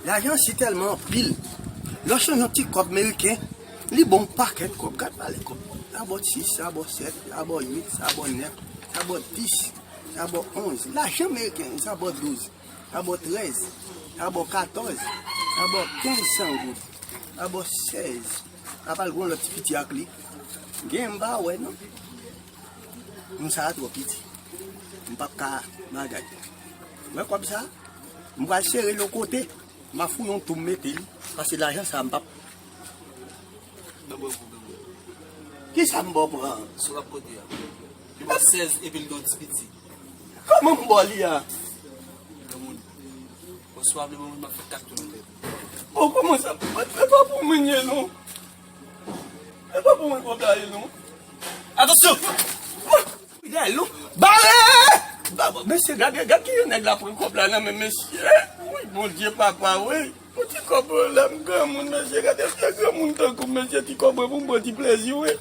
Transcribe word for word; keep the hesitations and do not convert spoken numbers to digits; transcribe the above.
Lajan si tèlman anpil. Lè w chanje yon ti kòb meriken, li ba w yon pakèt kòb. Gad valè kòb. Sa ba w sis, sa ba w sèt, sa ba w uit, sa ba w nèf, sa ba w dis, sa ba w onz. Lajan meriken, sa ba w douz, sa ba w trèz, sa ba w katòz, sa ba w kenz san goud, sa ba w sèz. Apa l gen yon lòt ti piti ak li. Gen m pa wè non. Moun sa a twò piti. M p ap ka bagay. Wè kòb sa a? M pral sere l yon kote. M a fouye yon twou m mete li, paske lajan sa a m p ap. Nan mwen pou granmoun. Kisa m ba w pran? Sou rap kote a. Li ba sèz epi l gen yon ti piti. Kòman m ba w li a? Granmoun. Oswa vle ban moun m ap fè kat tou nan tèt. Bon, kòman sa? E pa pou mwen ye non. E pa pou mwen kòb la ye non. Atansyon! Dèyè l non. Bare! Ba- Mesye, gade, gade ki jan nèg la pran kòb la nan men mesye. Wi, Bondye papa, wi. Yon ti kòb la, m granmoun, mesye, gade fè granmoun tankou m, mesye, ti kòb mwen pou m pran ti plezi, wi.